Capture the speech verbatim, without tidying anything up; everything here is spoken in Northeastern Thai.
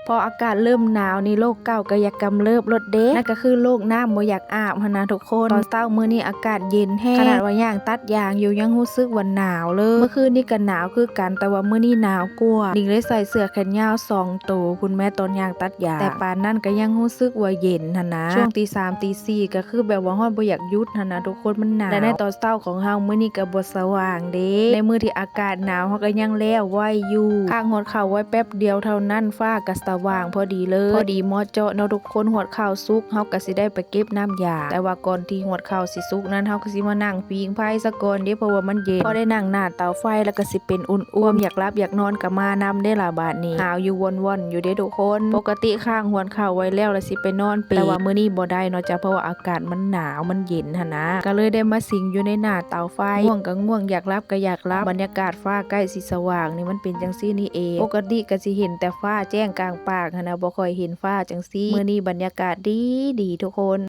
พออากาศเริ่มหนาวนี่โรคเก่าก็อยากกำเริบโลดเด้ นั่นก็คือโรคน้ำบ่อยากอาบหั้นนะทุกคน ตอนเช้ามื้อนี้อากาศเย็นแฮง ขนาดว่าย่างตัดยางอยู่ยังรู้สึกว่าหนาวเลย เมื่อคืนนี้ก็หนาวคือกัน แต่ว่ามื้อนี้หนาวกว่า หนิงเลยใส่เสื้อแขนยาวสองตัว พุ้นแม้ตอนย่างตัดยาง แต่ปานนั้นก็ยังรู้สึกว่าเย็นหั้นนะ ช่วงตีสามตีสี่ก็คือแบบว่าฮอดบ่อยากหยุดหั้นนะทุกคน มันหนาว และในตอนเช้าของเฮามื้อนี้ก็บ่สว่างเด้ ในมื้อที่อากาศหนาวเฮาก็ยังแล้วไวอยู่ ข้างฮอดข้าวไว้แป๊บเดียวเท่านั้น ฟ้าก็สว่างพอดีเลย พอดีเหมาะเจาะเนาะทุกคน ฮอดข้าวสุกเฮาก็สิได้ไปเก็บน้ำยาง แต่ว่าก่อนที่ฮอดข้าวสิสุกนั้น เฮาก็สิมานั่งผิงไฟซะก่อนเด้ เพราะว่ามันเย็น พอได้นั่งหน้าเตาไฟแล้วก็สิเป็นอุ่นๆ อยากหลับอยากนอนก็มานำเด้ล่ะบาดนี้ หาวอยู่ว่อนๆอยู่เด้ทุกคน ปกติข้างฮอดข้าวไว้แล้วแล้วสิไปนอนเป แต่ว่ามื้อนี้บ่ได้เนาะจ้ะ เพราะว่าอากาศมันหนาวมันเย็นหั้นนะ ก็เลยได้มาสิงอยู่ในหน้าเตาไฟ ง่วงก็ง่วง อยากหลับก็อยากหลับ บรรยากาศฟ้าใกล้สิสว่างนี่มันเป็นจังซี่นี่เอง ปกติก็สิเห็นแต่ฟ้าแจ้งกลางปากหั้นนะ บ่ค่อยเห็นฟ้าจังซี่ มื้อนี้บรรยากาศดีดีทุกคน